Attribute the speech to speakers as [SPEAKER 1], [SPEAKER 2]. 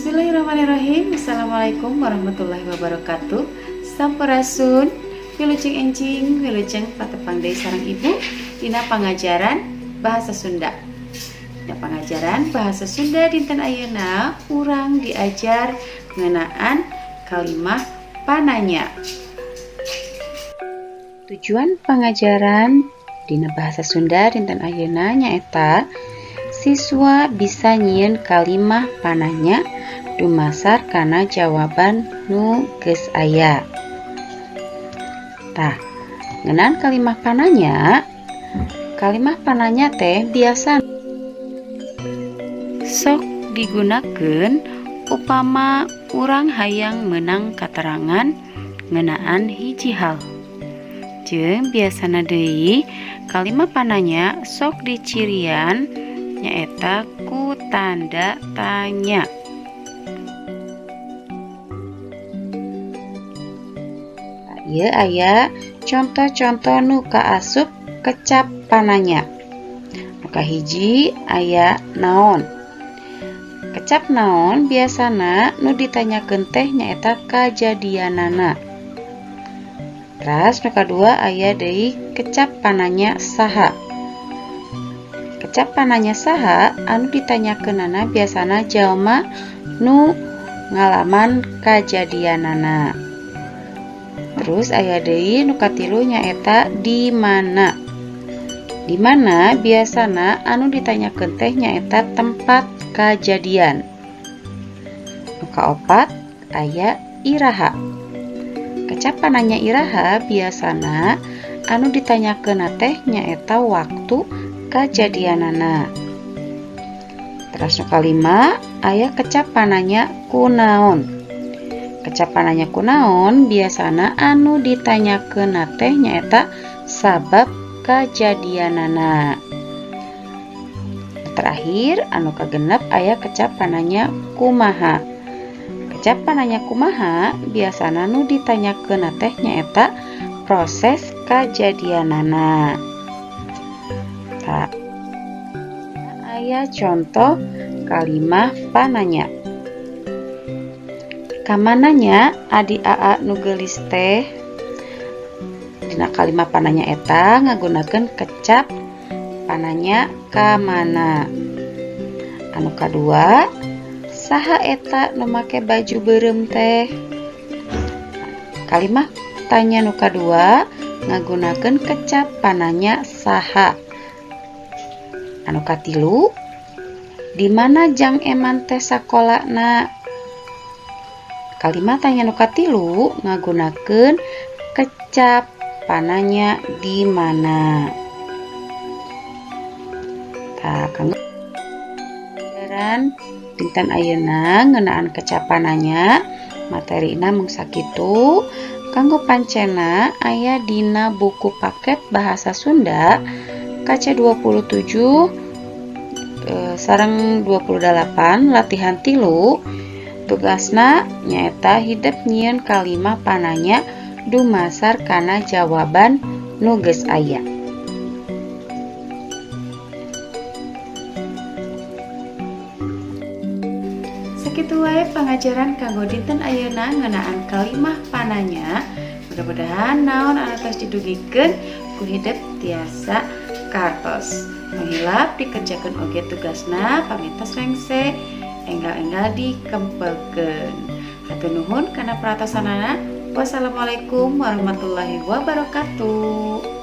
[SPEAKER 1] Bismillahirrahmanirrahim. Assalamualaikum warahmatullahi wabarakatuh. Sampurasun. Wilujeng enjing, wilujeng patepang deui sareng Ibu dina pangajaran bahasa Sunda. Dina pangajaran bahasa Sunda dinten ayeuna, urang diajar ngeunaan kalimah pananya. Tujuan pangajaran dina bahasa Sunda dinten ayeuna nyaeta siswa bisa nyieun kalimah pananya dumasar kana jawaban nu geus aya. Tah, ngeunaan kalimah pananya teh biasa sok digunakeun upama urang hayang meunang katerangan ngeunaan hiji hal. Jeung biasana deui kalimah pananya sok dicirian nyaeta ku tanda tanya. Ieu aya conto-conto nu kaasup kecap pananya. Nu kahiji aya naon. Kecap naon biasana nu ditanyakeun teh nyaeta kajadianana. Teras nu kadua aya deui kecap pananya saha. Kecap pananya saha anu ditanyakeunana biasana jalma nu ngalaman kajadianana. Terus aya deui nu katilu nyaeta di mana. Di mana biasana anu ditanyakeun teh nyaeta tempat kajadian. Nu kaopat aya iraha. Kecap pananya iraha biasana anu ditanyakeunna teh nyaeta waktu kajadianana. Terus nu kalima aya kecap pananya kunaon. Kecap pananya kunaon biasana anu ditanyakeunna teh nyaeta sabab kajadianana. Terakhir anu kagenep aya kecap pananya kumaha. Kecap pananya kumaha biasana nu ditanyakeunna teh nyaeta proses kajadianana. Tah, aya contoh kalimah pananya. Kamana nya adi Aa nu geulis teh? Dina kalimah pananya eta ngagunakeun kecap pananya kamana. Anu kadua, saha eta nu make baju beureum teh? Kalimah tanya nu kadua ngagunakeun kecap pananya saha. Anu katilu, di mana Jang Eman teh sakolana? Kalimat tanya nu katilu ngagunakeun kecap pananya di mana. Tah, kanggo pelajaran dinten ayeuna ngeunaan kecap pananya, materina mung sakitu. Kanggo pancena aya dina buku paket bahasa Sunda KC 27 sareng 28 latihan 3. Tugasna nyaeta hidep nyieun kalimah pananya dumasar kana jawaban nu geus aya. Sakitu wae pangajaran kanggo dinten ayeuna ngeunaan kalimah pananya. Mudah-mudahan naon anu tos didugikeun ku hidep tiasa kartos. Tong hilap dikerjakeun oge tugasna, pami tos rengse enggal-enggal dikempelkeun. Hatur nuhun kana perhatosanana. Wassalamualaikum warahmatullahi wabarakatuh.